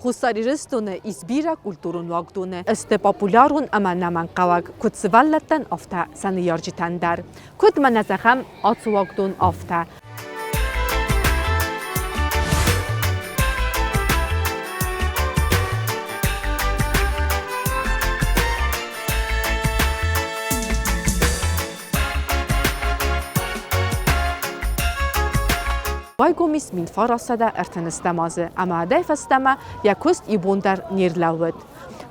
Хуссар Ирыстоны ис бирӕ культурон уагдоны. Сты популярон ӕмӕ ӕнӕмӕнгхъӕуӕг куыд сывӕллӕттӕн, афтӕ сӕ ныййарджытӕн дӕр. Куыд мӕнӕ зӕгъӕм, ацы уагдон, афтӕ. Байгом ис 1930 азы ӕмӕ уӕдӕй фӕстӕмӕ йӕ куыст иу дӕр не рлӕууыд.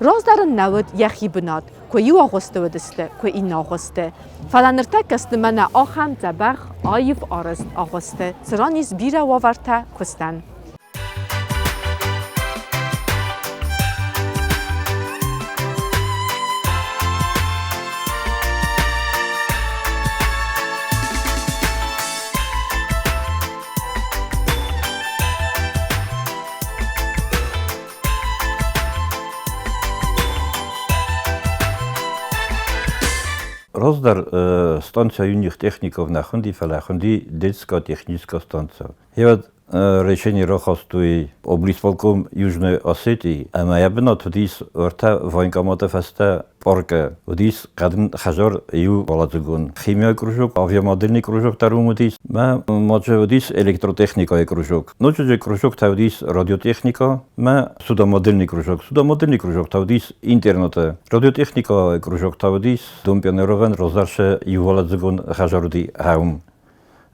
Раздӕр ын нӕ уыд йӕхи бынат, куы иу агъуысты уыдысты, куы иннӕ агъуысты. Фӕлӕ ныртӕккӕ сты мӕнӕ ахӕм дзӕбӕх, аив арӕзт агъуысты, цыран ис бирӕ уавӕртӕ куыстӕн. Раздӕр станцӕ юних техников нӕ хунди, фӕлӕ хунди детская техническая станция. Гъеуӕд решение рахастой облисполком Южной Осетии, ӕмӕ йӕ бынат уыдис ӕртӕ военкоматы фӕстӕ паркы. Уыдис хъӕдын хӕдзар иу уӕладзыгон. Химийы кружок, авиамодельный кружок дӕр уым уыдис. Мӕ маджы уыдис электротехникӕйы кружок. Ноджы кружок та уыдис радиотехникӕ мӕ судомодельный кружок. Судомодельный кружок та уыдис интернаты. Радиотехникӕйы кружок та уыдис Дом пионеровӕн раздӕрсы иууӕладзыгон хӕдзар уыди хӕум.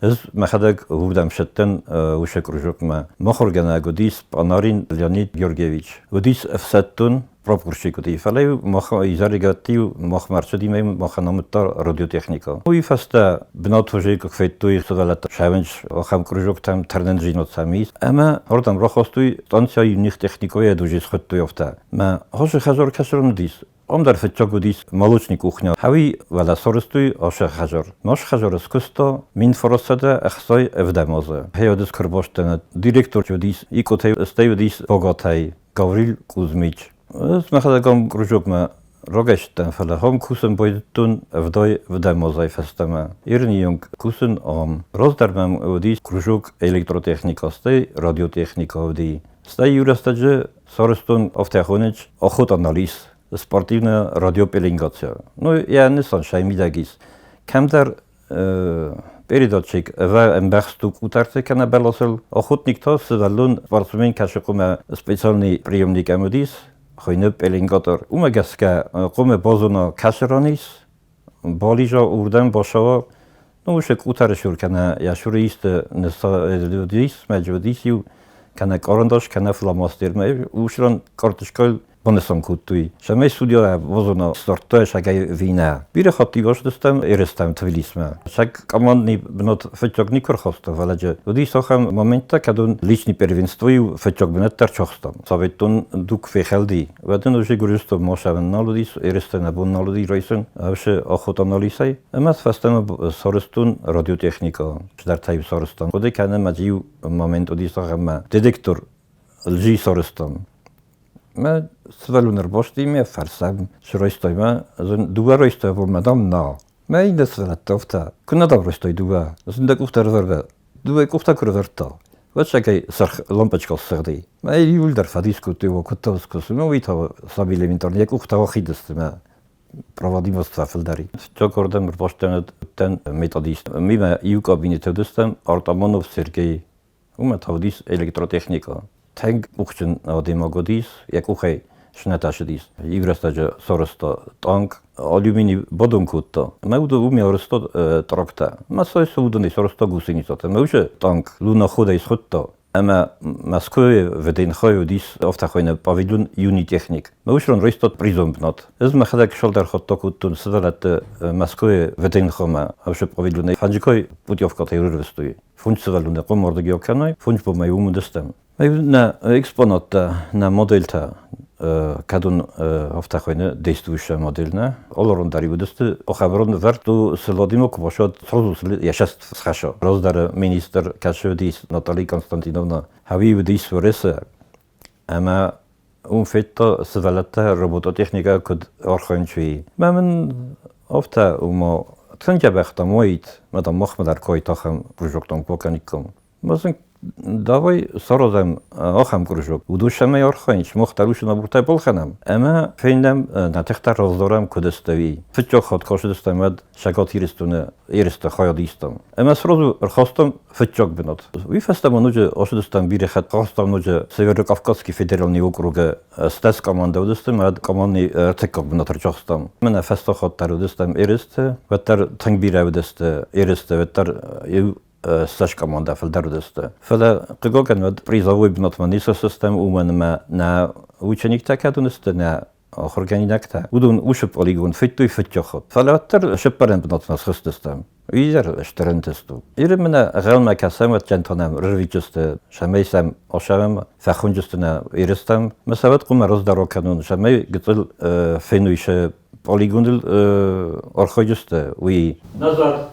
Ӕз мӕхӕдӕг уырдӕм ссыдтӕн уыцы кружокмӕ. Мыхуыргӕнӕг уыдис Панарин Леонид Георгиевич. Уыдис ӕфсӕддон прапорщик уыди, фӕлӕ-иу мах изӕрыгӕтты-иу махмӕ ӕрцыди ӕмӕ махӕн амыдта радиотехникӕ. Уый фӕстӕ бынатвӕзӕй куы федтой сывӕллӕттӕ сӕвынц ахӕм кружоктӕм тырнындзинад сӕм ис. Ӕмӕ уырдӕм рахастой станцӕйы юних техникӕйӕ дуджы схуыдтой афтӕ. Мӕ хорз хӕдзар кӕсырын уыдис. Ам дӕр фыццаг уыдис молочный кухня. Хауи уӕлӕ сорыстой ашы хӕдзар. Наш хӕдзары скуыста 1967 азы. Хейодыс куырбастӕн директор уыдис Икъотӕй, стӕй уыдис Богатӕй Гаврил Кузьмич. Ӕз мӕхӕдӕг ам кружокмӕ рагӕй цыдтӕн, фӕлӕ ам кусын байдыдтон ӕвдай ӕвдӕм азӕй фӕстӕмӕ. Ирнийонг кусын ам. Раздӕр мӕм уыдис кружок электротехника, стӕй радиотехника уыди. Стӕй иу рӕстӕджы Сарӕзтон афтӕ хонынц охотанализ, спортивная радиопеленгация. Ну, йӕ нысан сӕ мидӕг ис. Кӕмдӕр передатчик ӕмбӕхст у къутӕрты кӕнӕ бӕласыл. Охотник та сывӕллон спортсмен кӕсы хъуымӕ специальный приемник ӕм уыдис, хуыйны пеленгатор. Уымӕ гӕсгӕ хъуымӕ базона кӕцы ран ис, бализа уырдӕм басӕуа, ну, уыцы къутӕры сур кӕнӕ йӕ цуры исты уыдис, мӕджы уыдис иу кӕнӕ къарандаш, кӕнӕ фломастер. Уыцы ран карточкӕйыл банысан кодтой, цӕмӕй судья базона стартта сагӕй винӕ. Бирӕ хатт ивӕзтыстӕм ерыстӕм Тбилисмӕ. Саг командный бынат фыццаг никуы рхаста, фӕлӕ джы уыдис ахӕм моменттӕ, кӕд уын личный первенство-иу фыццаг бынат дӕр чахстам. Цӕвиттон дуг фехӕлди. Уӕд ын уже Гуырдзыстон мосӕвӕн нал уыдис, ерыстӕ нӕ бон нал уыди райсын ӕвсы охотанализӕй. Ӕмӕ фӕстӕмӕ сарӕзтон радиотехникӕ, чидӕртӕ-иу сарӕзтам. Хъуыды кӕнӕм, ӕз иу момент уыдис ахӕм, мӕ детектор лжи сарӕзтам. Мӕ сывӕллон ӕрбасти мӕ фӕрсӕм, цы райстай мӕ, дыууӕ райстай, мӕ дам на. Мӕ иннӕ сывӕллӕттӕ афтӕ, куы нӕ дам райстай дыууӕ, ӕз ын дӕ къухтӕ ӕрӕвӕргӕ дыууӕ къухтӕ куы рӕвӕрдта, уӕд сӕгӕй сырх лампочка ссыгъди. Мӕ иууылдӕр фӕдис кодтой, о, куыд та скусы, ну уый та саби элементарно йӕ къухтӕ ахидысты мӕ проводимость фылдӕр. Фыццаг ардӕм ӕрбастӕн методист. Мимӕ иу кабинеты уыдыстӕм Артамонов Сергей. Уымӕ та уыдис электротехникӕ. Тынг къухджын адӕймаг уыдис, йӕ къухӕй снӕтасыдис. Иу рӕстӕджы сарӕзта танк, алюминий бадон кодта. Ӕмӕ уым арӕзта трактӕ. Ӕмӕ сӕ уыдонӕй сарӕзта гусеницӕтӕ. Ӕмӕ уыцы танк луноходӕй схуыдта. Ӕмӕ Мӕскуыйы ВДНХ-йы уыдис афтӕ хуыйны павильон Юнитехник. Мӕ уыцы ран райстат призон бынат. Ӕз мӕхӕдӕг цалдӕр хатт акодтон сывӕллӕтты Мӕскуыйы ВДНХ-мӕ ӕвзӕр павильонӕй. Фӕнджыкой путевкӕтӕ ӕрвыстой. Фондз сывӕллоны хъуымордыг кӕной, фондз бонмӕ уым уыдыстӕм. Нӕ экспонаттӕ, нӕ модельтӕ, кӕд уын афтӕ хуыйны действующая модель нӕ, алырон дӕр уыдысты, охӕврон вӕрд у цы Владимир куы сразу йӕ цӕст схӕсса. Раздӕры министр кӕцы уыдис Натали Константиновна, хӕви уыдис Уӕрӕсе, ӕмӕ уым федта сывӕллӕттӕ робототехникӕ куыд архайынц, уый. Мӕ мын афтӕ уымӕ тынг дзӕбӕх там уаид, мӕ там махмӕ дӕр кой тахӕм кружоктӕм куы акӕниккам. Мӕ сын Давай саразӕм ахӕм кружок. Уыдон цӕмӕй архайынц, мах дӕр уыцы набортӕ балхӕнӕм ӕмӕ фенӕм, нӕ тыхтӕ раздзорӕм, куыд сты, уый. Фыццаг хатт кастыстӕм, уӕд Цӕгат Ирыстоны ерысты хайад истам. Ӕмӕ сразу ӕрхастам фыццаг бынат. Уый фӕстӕ ма ноджы ацыдыстӕм бирӕ хатт хастам ноджы Северо-Кавказский федеральный округы стӕс командӕ уыдыстӕм, уӕд командный ӕртыккаг бынат ӕрцахстам. Мӕнӕ фӕстаг хатт дӕр уыдыстӕм ерысты, уӕддӕр тынг бирӕ уыдысты ерысты, уӕддӕр иу стӕс командӕ фылдӕр уыдысты. Фӕлӕ хъыгагӕн уӕд призовой бынатмӕ не сыстӕм, уымӕн ӕмӕ нӕ учениктӕ кӕд уыдысты, нӕ ахуыргӕнинӕгтӕ, уыдон уыцы полигон федтой фыдджыхы. Фӕлӕ уӕддӕр сыппӕрӕн бынатмӕ схызтыстӕм. Изӕр стыр ӕнтыст у. Иры мын ӕгъӕлмӕ кӕсӕм ӕдджентонӕм рырвитджысты, цӕмӕй сӕм осӕвӕм, фӕхуынджысты нӕ ерыстӕм. Мӕ сӕвӕт хъуымӕ раздӕр кӕнон, цӕмӕй гыццыл фенуй сӕ полигоныл архайджысты, уый. Назад.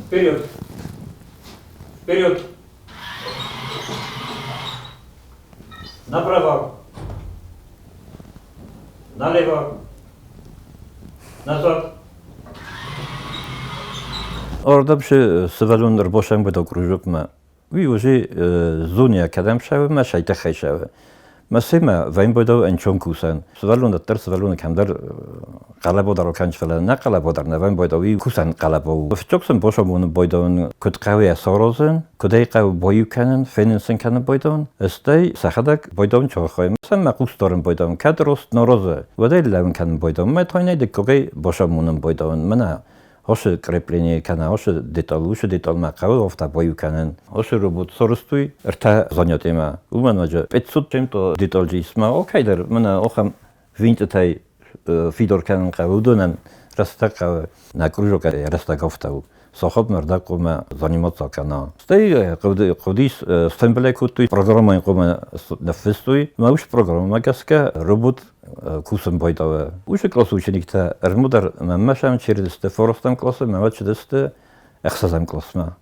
Вперед! Вперед! Направо. Налево. Назад. Ардӕм се сывӕллон ӕрбасӕн уыд окружокмӕ. Уый уже зония кӕдӕм цӕуы мӕ сӕй тыххӕй цӕуы. Мӕ семӕ вӕйнбойдау ӕнцон кусӕн. Сывӕллон дӕр сывӕллоны кӕмдӕр хъӕлӕбо дӕр окӕнч, фӕлӕ нӕ хъӕлӕбо дӕр нӕ вӕйнбойдау уый кусӕн хъӕлӕбо у. Фыццаг сын босамоны бойдауын куыд хъӕуы йӕ саразын, куыд ӕй хъӕуы баиу кӕнын, фенын сын кӕнын бойдауын, стӕй сӕхӕдӕг бойдауын чохой. Сӕм мӕ хъус дарын бойдауын, кӕд рост наразы, уӕд ӕй лӕууын кӕнын бойдауын, мӕ тайнӕй дыккагӕй босамонын бойдауын, мӕнӕ Осы крепление кӕнӕ осы детал, уыцы деталмӕ хъӕуы афтӕ баиу кӕнын. Осы робот сарӕзтой ӕртӕ занятимӕ. Уымӕн ӕмӕ 500 чем-то деталджы исмӕ алкӕйдӕр мӕнӕ ахӕм винтытӕй фидар кӕнын хъӕуы, уыдонӕн рӕстӕг хъӕуы. Нӕ кружок рӕстӕг афтӕ у. Сахатмӕ ӕрдӕг хъуамӕ заниматься кӕна. Стӕй хъуыдис стембелӕй кодтой, программӕйы хъуамӕ ныффыстой. Мӕ уыцы программӕмӕ гӕсгӕ робот кусын байдауы. Уыцы къласы учениктӕ ӕрмудӕр мӕнмӕ сӕм чердысты форостӕм къласы, мӕнмӕ чыдысты ӕхсӕзӕм къласмӕ.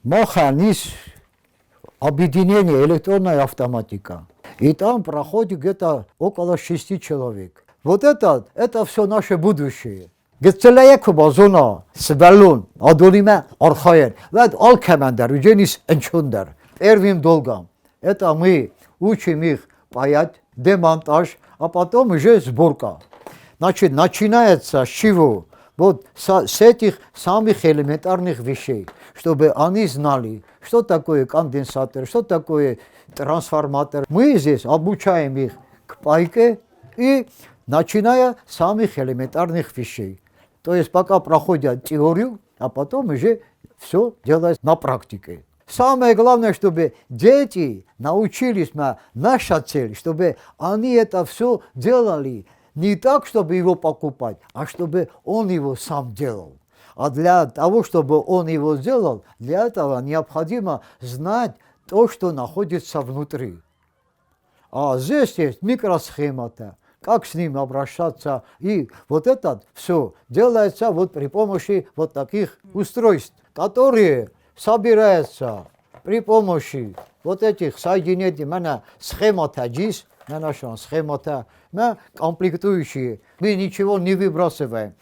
Махӕн ис объединение электронная автоматика. И там проходит где-то около 6 человек. Вот это все наше будущее. Гыццылӕй куы базона сывӕллон адонимӕ архайын, уӕд алкӕмӕн дӕр уыдзӕнис ӕнцондӕр. Первым долгом это мы учим их паять, демонтаж, а потом уже сборка. Значит, начинается с чего? Вот с этих самых элементарных вещей, чтобы они знали, что такое конденсатор, что такое трансформатор. Мы здесь обучаем их к пайке и начиная с самых элементарных вещей. То есть пока проходят теорию, а потом уже все делается на практике. Самое главное, чтобы дети научились, на наша цель, чтобы они это все делали не так, чтобы его покупать, а чтобы он его сам делал. А для того, чтобы он его сделал, для этого необходимо знать то, что находится внутри. А здесь есть микросхема-то, как с ним обращаться. И вот это все делается вот при помощи вот таких устройств, которые собираются при помощи вот этих соединений, мӕнӕ схематӕ ис, мӕнӕ схематӕ, мӕ комплектующие. Мы ничего не выбрасываем.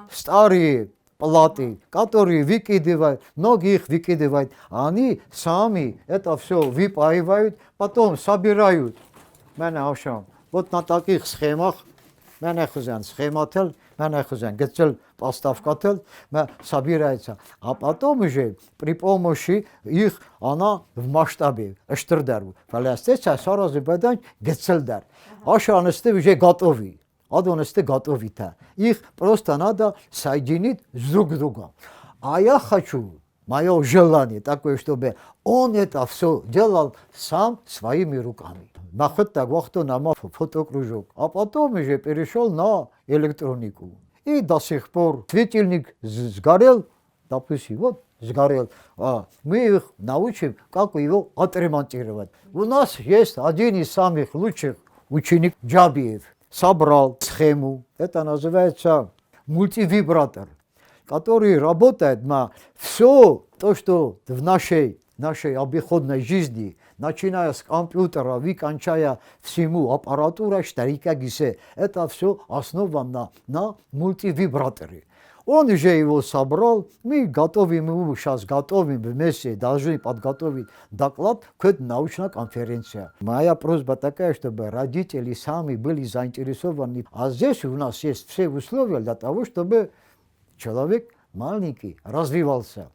Старые платы, которые выкидывают, многие их выкидывают, они сами это все выпаивают, потом собирают. Мӕнӕ ошон. Вот на таких схемах, мӕнӕ хуызӕн схематыл, мӕнӕ хуызӕн гыццыл поставкатыл собирается. А потом уже при помощи их она в масштабе стырдӕр у. Фӕлӕ сӕ саразы бӕдӕн гыццылдӕр. Ашан сты уже готовы. Адон сты готовитӕ. Их просто надо соединить с друг другом. А я хочу, мое желание такое, чтобы он это все делал сам своими руками. Мӕхуыдтӕг уагътон ӕмӕ фотокружок, а потом уже перешел на электронику. И до сих пор светильник сгорел, допустим, вот сгорел. А мы их научим, как его отремонтировать. У нас есть один из самых лучших ученик Джабиев. Собрал схему. Это называется мультивибратор, который работает на все то, что в нашей обиходной жизни, начиная с компьютера и кончая всему аппаратура, штарика гисе. Это все основано на мультивибраторе. Он уже его собрал, мы готовим его сейчас, готовим вместе, должны подготовить доклад к научной конференции. Моя просьба такая, чтобы родители сами были заинтересованы. А здесь у нас есть все условия для того, чтобы человек маленький развивался.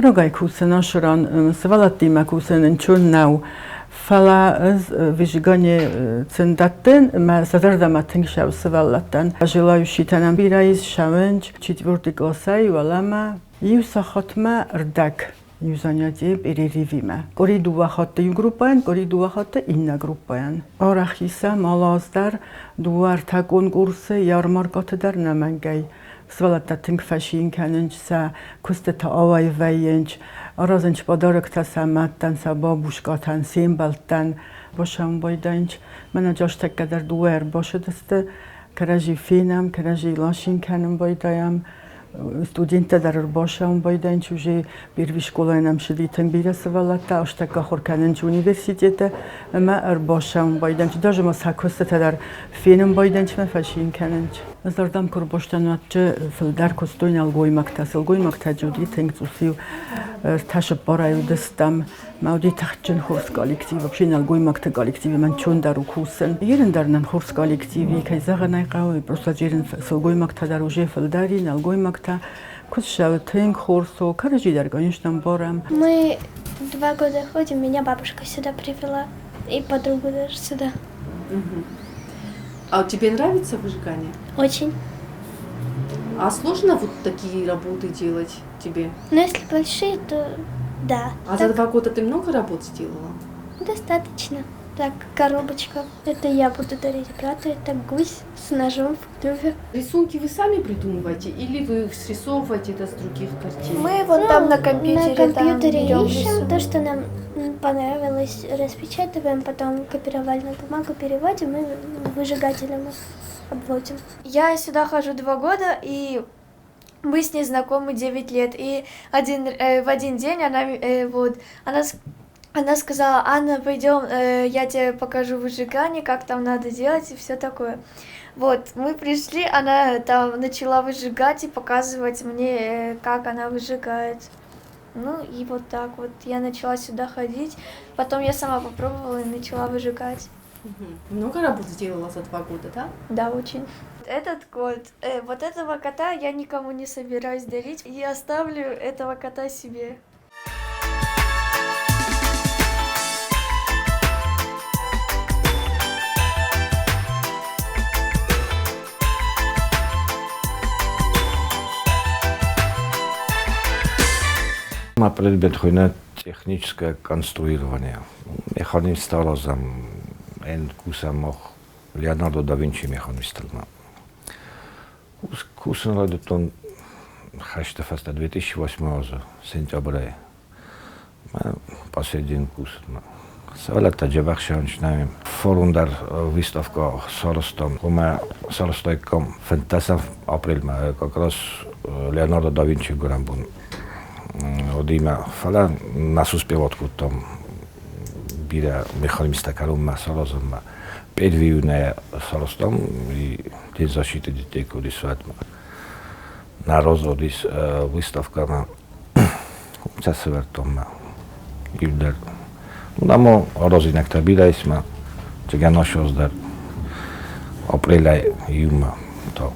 Рагӕй кусын ацы ран, сывӕллӕттимӕ кусын ӕнцон нӕу, фӕлӕ ӕз выжигание сын дӕттын ӕмӕ сӕ зӕрдӕмӕ тынг сӕу сывӕллӕттӕн. Желающийтӕ нӕм бирӕ ис, ссӕуынц четвертый классӕй уӕлӕмӕ иу сахатмӕ рдӕг иу занятие перерывимӕ. Къуыри дыууӕ хатты иу группӕйӕн, къуыри дыууӕ хатты иннӕ группӕйӕн. Арӕх исӕм алы аз дӕр дыууӕ-ӕртӕ конкурсы, ярмаркӕты дӕр нӕмӕнгӕй. Сывӕллӕттӕ тынг фӕцин кӕнынц, сӕ куыстытӕ ауӕй вӕййынц, аразынц подароктӕ сӕ мӕдтӕн, сӕ бабушкатӕн, се мбӕлттӕн. Басӕмбӕлдӕнц. Мӕнӕ джастӕккӕ дӕр дыууӕ ӕрбацыдысты. Кӕрӕдзи фенӕм, кӕрӕдзи ласин кӕнын байдайӕм. Студенттӕ дӕр ӕрбасӕмбӕлдӕнц уже первый школайы нӕм цыди тынг бирӕ сывӕллӕттӕ, астӕккӕ ахуыр кӕнынц университеты ӕмӕ ӕрбасӕмбӕлдӕнц. Даже ма сӕ куыстытӕ дӕр фенын байдӕнц ӕмӕ фӕцин кӕнынц. Ӕз ардӕм куы ӕрбастӕн, уӕд фылдӕр куыстой нӕлгоймӕгтӕ. Сылгоймӕгтӕ уыди тынг цъус-иу ӕртӕ цыппарӕй уыдыстӕм. Мӕ уыди тыхджын хорз коллектив, вообще нӕлгоймӕгты коллективы мӕн чондӕр у кусын. Ерын дӕр нын хорз коллектив и, кӕй зӕгъын ӕй хъӕуы, просто ерын сылгоймӕгтӕ дӕр уже фылдӕр и, нӕлгоймӕгтӕ. Куыд сӕ тынг хорз у, кӕрӕдзи дӕр, конечно, ӕмбарӕм. Мы 2 года ходим, меня бабушка сюда привела и подругу даже сюда. А тебе нравится выжигание? Очень. А сложно вот такие работы делать тебе? Но если большие, то да. А так за 2 года ты много работ сделала? Достаточно. Так, коробочка. Это я буду дарить брату. Это гусь с ножом в клюве. Рисунки вы сами придумываете или вы их срисовываете это с других картин? Мы вот там на компьютере, На компьютере там берем, ищем рисуем. то, что нам понравилось, распечатываем, потом копировали на бумагу, переводим и выжигателем их обводим. Я сюда хожу 2 года, и мы с ней знакомы 9 лет. И в один день она, вот, она сказала: «Анна, пойдем, я тебе покажу выжигание, как там надо делать и все такое». Вот, мы пришли, она там начала выжигать и показывать мне, как она выжигает. Ну и вот так вот я начала сюда ходить. Потом я сама попробовала и начала выжигать. Много работ сделала за 2 года, да? Да, очень. Этот кот, вот этого кота я никому не собираюсь дарить. Я оставлю этого кота себе. Мӕ предмет хуыйны техническое конструирование. Механизмтӕ аразӕм, кусӕм мах Леонардо да Винчи механизмтыл. Кусын райдыдтон хӕсты фӕстӕ 2008 азы сентябрӕй. Мӕ по сей день кусын. Сывӕллӕттӕ дзӕбӕх сӕ Форум дӕр выставка сарӕзтам. Уымӕ сарӕзтаиккам 15 апрельмӕ, как раз Леонардо да Винчи гуырӕн бон уыди, фӕлӕ нӕ успевать кодтам бирӕ механизмтӕ кӕронмӕ саразынмӕ. Первый июня сарӕзтам и День защиты детей куы уыдис, уӕдмӕ. Нӕ разы уыдис выставкӕмӕ сӕ сӕвӕрдтон мӕ иу дӕр. Уыдам аразинӕгтӕ бирӕ ис мӕ цыгӕн дӕр апрелӕй июньмӕ та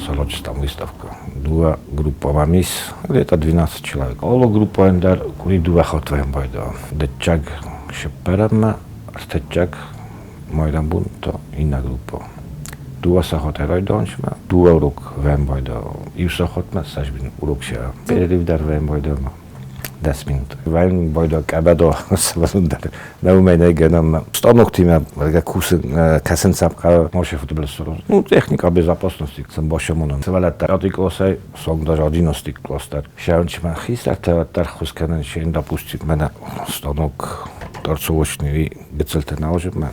сараздзыстӕм выставкӕ. Дыууӕ группӕ мӕм ис, где-то 12 человек. Алы группӕйӕн дӕр къуыри дыууӕ хатт вӕййӕм байдайӕм. Дыккаг цыппӕрӕммӕ, ӕртыккаг майрӕмбон та иннӕ группӕ. Дыууӕ сахатӕй райдайынц мӕ дыууӕ урок вӕййӕм байдайӕм. Иу сахатмӕ цас урок сӕ перерыв дӕр вӕййӕм байдайӕм. 10 минут. Вайн бойда къӕбӕда сывӕллон дӕр нӕ уымӕй нӕй гӕнӕн. Станоктимӕ кусын кӕсын сӕм хъӕуы машина футболисттӕ. Ну, техника безопасности сын бацамонын. Сывӕллӕттӕ пятый классӕй сог даже 11 класс дӕр. Сӕ хистӕртӕ уӕддӕр ххуыс кӕнын се, допустим, мӕнӕ станок торцовочный гыццылтӕ нал мӕ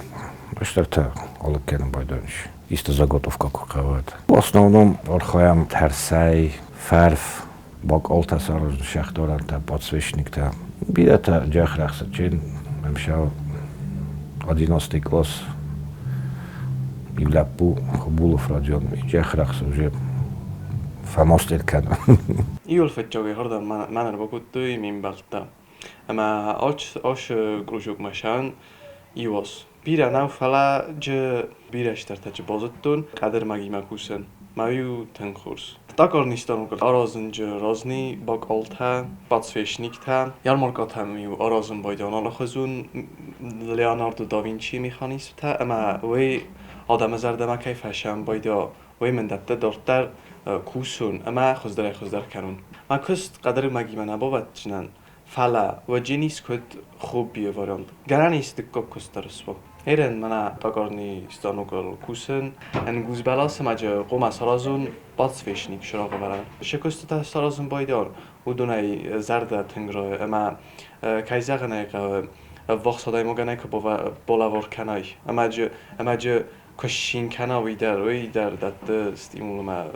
мастертӕ алыг кӕнын байдайынц. Исты заготовка куы хъӕуы. В основном архайӕм тӕрсӕй, фӕрф, бакъолтӕ саразын, шахтарӕнтӕ, подсвечниктӕ. Бирӕтӕ джӕхрӕхсӕджын, ӕмсӕв 11 класс иу лӕппу Хубулов Родион джӕхрӕхсы уже фӕмастер кӕны. Иуыл фыццаг хордӕм мӕнӕн бакодтой ме мбӕлттӕ. Ӕмӕ ас кружокмӕ сӕн иуас. Бирӕ нӕу, фӕлӕ джы бирӕ стӕртӕ джы базыдтон къӕдырмӕгимӕ кусын. Мӕ иу тынг хорз. Токарный аразын джы разни бакъолтӕ, подсвечниктӕ, ярмаркатӕм-иу аразын байдион алыхуызон Леонардо да Винчи механизмтӕ ӕмӕ уый адӕмы зӕрдӕмӕ кӕй фӕсӕн байдиа, уый мын дӕтты дарддӕр кусын ӕмӕ хуыздӕрӕй-хуыздӕр кӕнын. Мӕ куыст къӕдырмӕгимӕ нӕ бавӕрдзынӕн, фӕлӕ уӕдженис куыд хоббийы вариант. Гӕнӕн ис дыккаг куыст дӕр суа. Ерен мӕнӕ токарный станокыл кусын, ӕнгуз бӕласы маджы хъуымӕ саразун подсвечник сырагъвӕрӕн. Се куыстытӕ саразын байдиар, уыдонӕй зӕрдӕ тынг райы ӕмӕ, кӕй зӕгъын ӕй хъӕуы, ӕввахс адӕймагӕн ӕй куы балӕвар кӕнай ӕмӕ джы куы ссин кӕна, уый дӕр дӕтты стимул ӕмӕ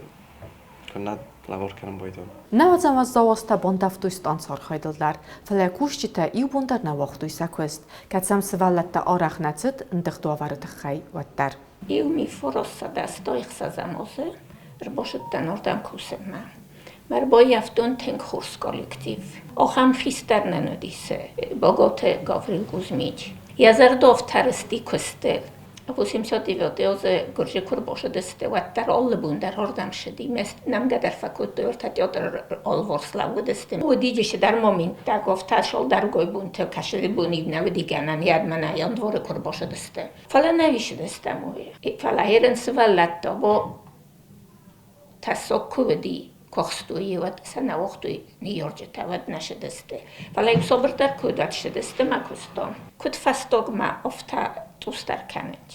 куыннӕ лӕвар кӕнын байдиар. Нӕуӕдзӕм уӕззау азтӕ бандӕвтой станцы архайдыл дӕр, фӕлӕ кусджытӕ иу бон дӕр нӕ уагътой сӕ куыст, кӕд сӕм сывӕллӕттӕ арӕх нӕ цыд ӕндыгъд уавӕры тыххӕй, уӕддӕр. Иу ми 906 азы ӕрбацыдтӕн уырдӕм кусынмӕ. Мӕ ӕрбаййӕфтон тынг хорз коллектив. Ахӕм хистӕр нын уыдис Боготы Гаврил Кузьмич. Йӕ зӕрдӕ афтӕ рысти куыстыл. 89 азы гуырджы куы ӕрбацыдысты, уӕддӕр алы бон дӕр ардӕм ссыди. Нӕмгӕ дӕр фӕкодтой, ӕртӕ театры алыварс лӕууыдысты. Уыди цыдӕр моменттӕ, афтӕ цалдӕргай бонты кӕсыны бон-иу нӕ уыди гӕнӕн, йӕ мӕнӕ январы куы ӕрбацыдысты. Фӕлӕ нӕ исыдыстӕм уый. Фӕлӕ ерын сывӕллӕттӕ бо тӕссаг куы уыди, куы ӕхстой, уӕд сӕ нӕ уагътой ныййарджытӕ, уӕд нӕ сыдысты. Фӕлӕ-иу сабырдӕр куы уыд, уӕд сыдысты мӕ куыстон. Куыд фӕстагмӕ, афтӕ цъусдӕр кӕнынц.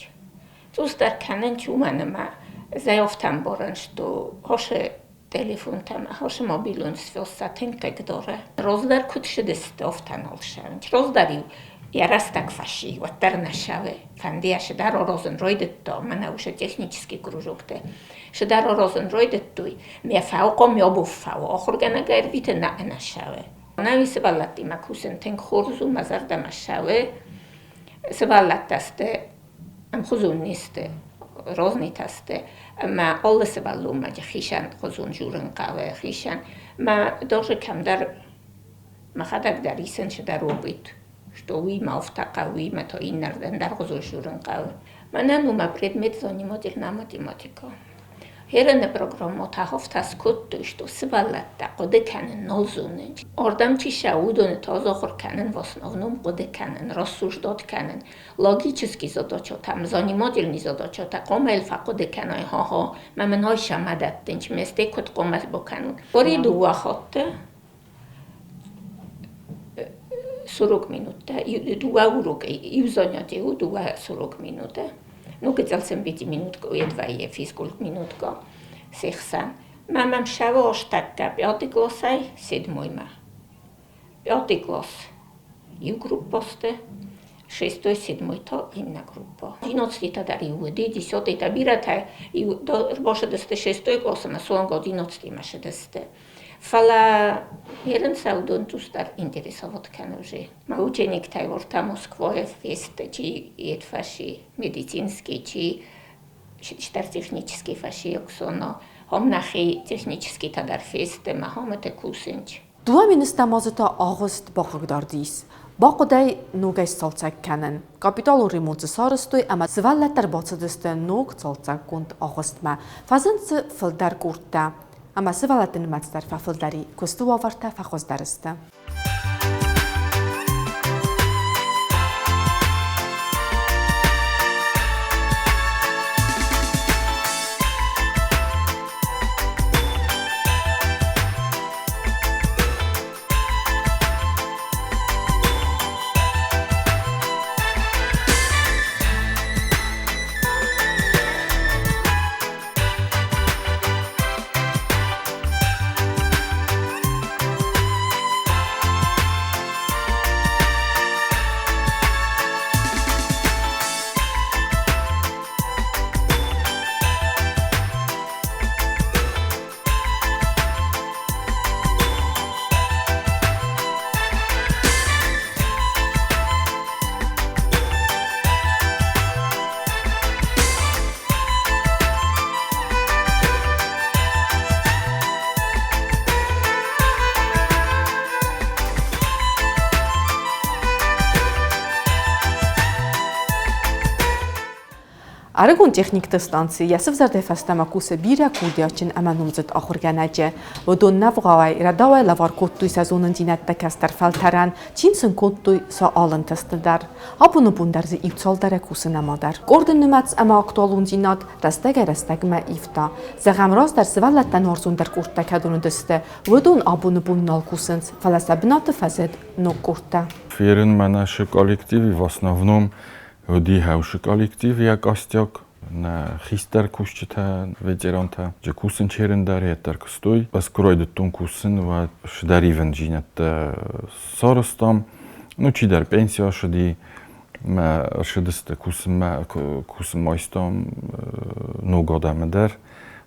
Цъусдӕр кӕнынц уымӕн ӕмӕ зӕй афтӕ ӕмбарын, что хосы телефонтӕ ӕмӕ хосы мобилон связь сӕ тынг хъыгдары. Раздӕр куыд сыдысты, афтӕ нал ссӕуынц. Раздӕр-иу йӕ рӕстӕг фӕци, уӕддӕр нӕ ссӕуы. Фӕнды йӕ цыдӕр аразын райдыдта, мӕнӕ уыцы технический кружокты. Цыдӕр аразын райдыдтой, мӕ фӕухъом мӕ фӕуы ахуыргӕнӕг ӕрвиты нӕ нӕ ссӕуы. Нӕуи сывӕллӕттимӕ кусын тынг хорз у, мӕ зӕрдӕмӕ ссӕуы. Сывӕллӕттӕ сты ӕмхуызон не сты, разнитӕ сты ӕмӕ алы сывӕллонмӕ хицӕн хуызон дзурын хъӕуы, хицӕн. Мӕ даже кӕмдӕр мӕхӕдӕг дӕр исын цыдӕр опыт, что уый мӕ афтӕ хъӕуы, уыимӕ та иннӕрдӕм ӕндӕргъуызон дзурын хъӕуы. Мӕнӕн у мӕ предмет занимательная математика. Хераны программӕ та скодтой, что сывӕллӕттӕ хъуыды кӕнын нал зонынц. Ардӕм чи цӕуы, уыдоны та ахуыр кӕнын в основном хъуыды кӕнын, рассуждать кӕнын. Логический задачатӕм, занимательный задачатӕ хъуамӕ фӕхъуыды кӕнай, ха-ха, мӕ мын айсӕмӕ дӕттынц, ме стӕй куыд хъуамӕ бакӕнон. Къуыри дыууӕ хатты 40 минутӕ, дыууӕ урокы, иу занятие у дыууӕ 40 минуты. Ну, гыццыл пятиминутка уӕд вӕййы физкультминутка се хсӕн. Мӕ мӕм ссӕуы астӕккӕ пятый классӕй седьмоймӕ. Пятый класс иу группа сты, шестой, седьмой та иннӕ группа. Одиннадцатый дӕр иу уыди, десятый та бирӕтӕ иу ӕрбацыдысты шестой класс ӕмӕ суанг одиннадцатыймӕ сыдысты. Фӕлӕ ерын сӕ уыдон цъусдӕр интересовать кӕны уже. Мӕ учениктӕй уӕртӕ Москвайы фесты, чи йед фӕси медицинский, чи стӕр технический фӕси Оксона. Хом нӕхи технический та дӕр фесты, мӕ хомыты кусынч. 2000 азы та агъуыст бахъыгдард ис. Бахъуыдӕй ногӕй сцалцӕг кӕнын. Капиталон ремонт дзы сарӕзтой ӕмӕ сывӕллӕттӕ ӕрбацыдысты ног цалцӕггонд агъуыстмӕ. Фӕзынд дзы фылдӕр къордтӕ. Ӕмӕ сывӕллӕтты нымӕц дӕр фӕфылдӕр и, куысты уавӕртӕ фӕхуыздӕр сты. Ӕрыгон техникты станци йӕ сывзӕрдӕй фӕстӕмӕ кусы бирӕ курдиатджын ӕмӕ номдзыд ахуыргӕнӕджы. Уыдон нӕвгъауӕй, рӕдауӕй лӕвар кодтой сӕ зонындзинӕдтӕ кӕстӕр фӕлтӕрӕн, цин сын кодтой сӕ алы ӕнтысты дӕр. Абоны бон дӕр дзы иу цалдӕрӕй кусы нӕма дӕр. Къорды нымӕц ӕмӕ актуалондзинад рӕстӕгӕй-рӕстӕгмӕ ивта. Зӕгъӕм, раздӕр сывӕллӕттӕн уарзондӕр къордтӕ кӕдон уыдысты, уыдон абоны бон нал кусынц, фӕлӕ сӕ бынаты фӕзыд ног къордтӕ. Ферынмӕ нӕ коллективы в основном уыди хӕусы коллектив йӕ костяк, нӕ хистӕр кусджытӕ, ветерантӕ. Джы кусын черын дӕр йеддӕр куыстой. Ӕз куы райдыдтон кусын, уӕд цыдӕр ивындзинӕдтӕ сарӕзтам. Ну, чидӕр пенси ацыди, мӕ ӕрцыдысты кусынмӕ, кусынмӕ айстам ног адӕмы дӕр.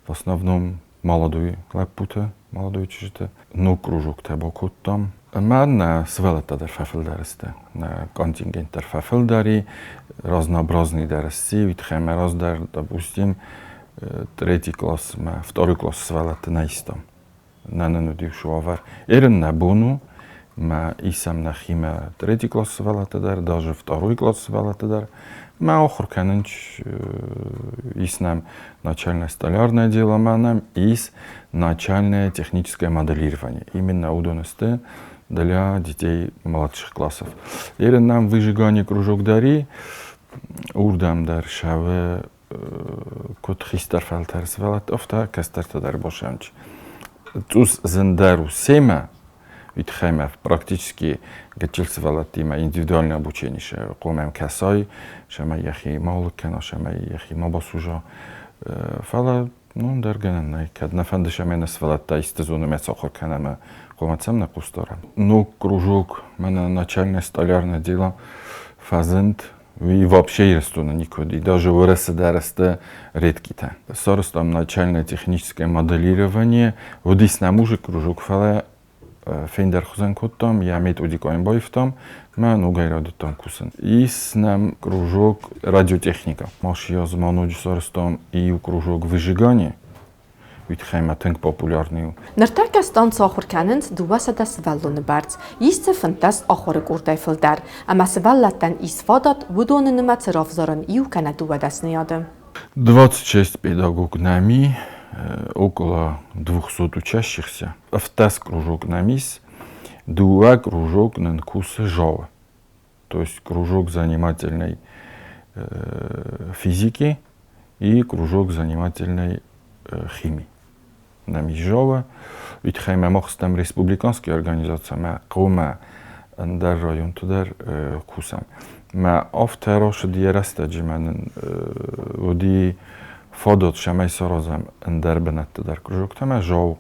В основном молодой лӕппутӕ, молодой чызджытӕ. Ног кружоктӕ бакодтам. Ӕмӕ нӕ сывӕллӕттӕ дӕр фӕфылдӕр сты. Нӕ контингент дӕр фӕфылдӕр и, разнообразный дӕр сси. Уый тыххӕй мӕ раздӕр, допустим, третий классмӕ, второй классы сывӕллӕтты нӕ истам. Нӕ нын уыд иу уавӕр. Ерын нӕ бон у, мӕ исӕм нӕхимӕ третий классы сывӕллӕтты дӕр, даже второй классы сывӕллӕтты дӕр. Мӕ ахуыр кӕнын ис нӕм начальное столярное дело, мӕ нӕм ис начальное техническое моделирование. Именно уыдон сты для детей младших классов. Ерын нӕм выжигание кружок дӕр и, уырдӕм дӕр сӕвы куыд хистӕр фӕлтӕр сывӕллӕтты, афтӕ кӕстӕртӕ дӕр босӕмч. Цъус зындӕр у семӕ, уый тыххӕй мӕ практически гыццыл сывӕллӕттимӕ индивидуальное обучение сӕ хъомӕм кӕсай, цӕмӕй йӕхи ма улыг кӕна, цӕмӕй йӕхи ма басуза. Фӕлӕ ну, ӕндӕр гӕнӕн нӕй. Кӕд нӕ фӕнды, цӕмӕй нӕ сывӕллӕттӕ исты зоны сахуыр кӕнӕм ӕмӕ хъуамӕ сӕм нӕ хъус дарӕм. Ног кружок, мӕнӕ начальное столярное дело фӕзынд. Уый вообще Ирыстоны никуы уыди, даже Уӕрӕсе дӕр сты редкитӕ. Сарӕзтам начальное техническое моделирование. Уыдис нӕм уже кружок, фӕлӕ фендӕрхуызӕн кодтам, йӕ методикӕйӕн баивтам, мӕ ногӕй райдыдтам кусын. Ис нӕм кружок радиотехника. Машиаз ма ноджы сарӕзтам иу кружок выжигание. Уый тыххӕй ма тынг популярный у. Ныртӕккӕ станцы ахуыр кӕнынц 200 сывӕллоны бӕрц. Ис дзы 15 ахуыры къордӕй фылдӕр. Ӕмӕ сывӕллӕттӕн ис фадат уыдоны нымӕцы равзарын иу кӕнӕ дыууӕ дӕсныйады. 26 педагог нами, около 200 учащихся. 17 кружок нӕм ис, дыууӕ кружок нын кусы жалы. То есть кружок занимательной физики и кружок занимательной химии. Нӕм ис жалы. Уый тыххӕй мӕ мах стӕм республиканский организаци, мӕ хъӕумӕ ӕндӕр районты дӕр кусӕм. Мӕ афтӕ рацыд йӕ рӕстӕджы мӕ нын уыди фадат, цӕмӕй саразӕм ӕндӕр бынӕтты дӕр кружоктӕ мӕ жау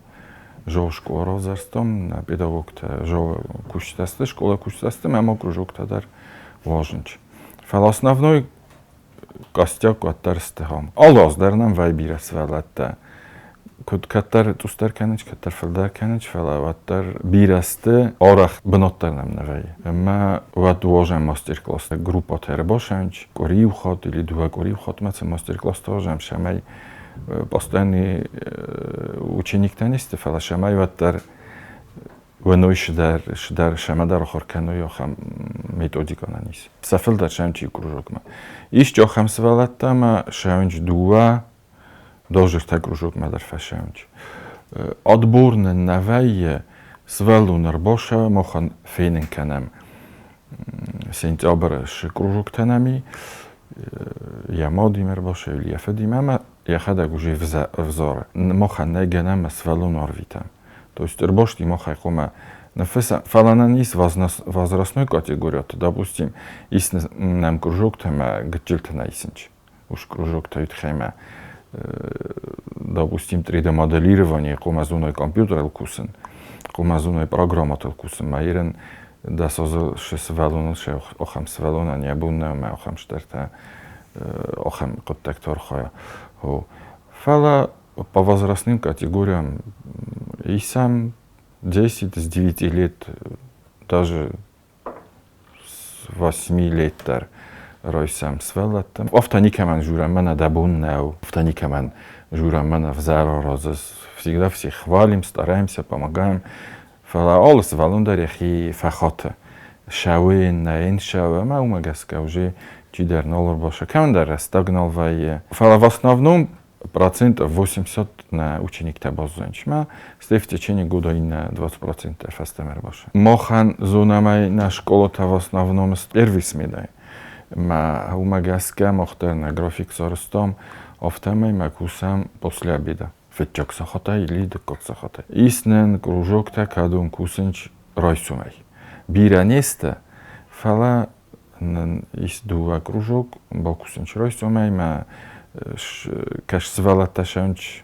жау скъола равзӕрстам, нӕ педагогтӕ жау кусджытӕ сты, скъола кусджытӕ сты, мӕ ма кружоктӕ дӕр уазынч. Фӕлӕ основной костяк уӕддӕр сты ам. Алы аз дӕр нӕм вӕййы бирӕ сывӕллӕттӕ. Куыд кӕддӕр цъусдӕр кӕнынц, кӕддӕр фылдӕр кӕнынц, фӕлӕ уӕддӕр бирӕ сты, арӕх бынат дӕр нӕм нӕ вӕййы. Ӕмӕ уӕд уазӕм мастер-класстӕ группӕтӕ ӕрбасӕнч, къуыри иу хатт или дыууӕ къуыри иу хатт ма цы мастер-класстӕ уазӕм, цӕмӕй постоянный учениктӕ не сты, фӕлӕ цӕмӕй уӕддӕр уӕной цыдӕр, цыдӕр цӕмӕдӕр ахуыр кӕной, ахӕм методикӕ нӕм ис. Сӕ фылдӕр сӕм чи кружокмӕ. Ис ахӕм сывӕллӕттӕ ӕмӕ сӕуынч дыууӕ, даже ӕртӕ кружокмӕ дӕр фӕсӕуынч. Отбор нын нӕ вӕййы, сывӕллон ӕрбацӕуы, махӕн фенын кӕнӕм сентябры цы кружоктӕ нӕм и, йӕ мадимӕ ӕрбацӕуы или йӕ фыдимӕ ӕмӕ йӕхӕдӕг уже ӕвзары. Махӕн нӕй гӕнӕн ӕмӕ сывӕллон арвитӕм. То есть ӕрбасти махӕй хъуамӕ ныффыссӕм. Фӕлӕ нын ис возрастной категориятӕ, допустим, ис нӕм кружоктӕ ӕмӕ гыццылтӕ нӕ исынч. Уж кружоктӕ тыххӕй допустим, 3D-моделирование, хъуамӕ зоной компьютерыл кусын, хъуамӕ зоной программӕтыл кусын. Мӕ ерын дӕс азы сывӕллоныл сӕ ахӕм сывӕллонӕн йӕ бон нӕу ӕмӕ ахӕм стӕртӕ, ахӕм хъуыддӕгты архайа. Фӕлӕ по возрастным категориям и сам 10 с 9 лет, даже с 8 лет дӕр райсӕм сывӕллӕттӕм. Афтӕ никӕмӕн журӕм, мӕнӕ дӕ бон нӕу, афтӕ никӕмӕн журӕм, мӕнӕ взӕр аразыс. Всегда всех хвалим, стараемся, помогаем. Фӕлӕ алы сывӕллон дӕр йӕхи фӕхаты. Сӕуы нӕ йын сӕуы, ӕмӕ уымӕ гӕсгӕ уже Чидӕр нал ӕрбаша, кӕмӕндӕр рӕстӕг нал вӕййы. Фӕлӕ в основном процентов 80 нӕ учениктӕ баззайынц мӕ, стӕй в течение года иннӕ 20% фӕстӕмӕ ӕрбаша. Махӕн зонӕмӕй нӕ школатӕ в основном первый сменӕй. Мӕ уымӕ гӕсгӕ мах дӕр нӕ график сарӕзтам, афтӕмӕй мӕ кусӕм после обеда. Фыццаг сахатӕй или дыккаг сахатӕй. Ис нын кружоктӕ, кӕдон кусынц райсомӕй. Бирӕ не сты, фӕлӕ нын ис дыууӕ кружок, бакусынц райсомӕй мӕ кӕс сывӕллӕттӕ сӕнч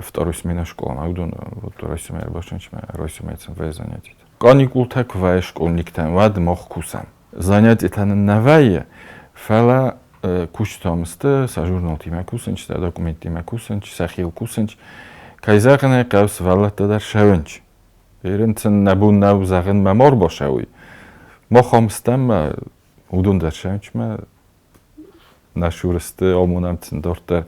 второй смена школамӕ, уыдон вот райсомӕй ӕрбацӕуынц мӕ райсомӕй сын вӕййы занятитӕ. Каникултӕ куы вӕййы школьниктӕн, уӕд мах кусӕм. Занятитӕ нын нӕ вӕййы, фӕлӕ кусджытӕ сты, сӕ журналтимӕ кусынц, сӕ документтимӕ кусынц, сӕхиуыл кусынц. Кӕй зӕгъын ӕй хъӕуы, сывӕллӕттӕ дӕр сӕуынц. Ерын сын нӕ бон нӕу зӕгъын, мӕ ма ӕрбацӕуой. Мах ам стӕм, уыдон дӕр сӕуынц, мӕ нӕ сюр сты, амонӕм сын дарддӕр.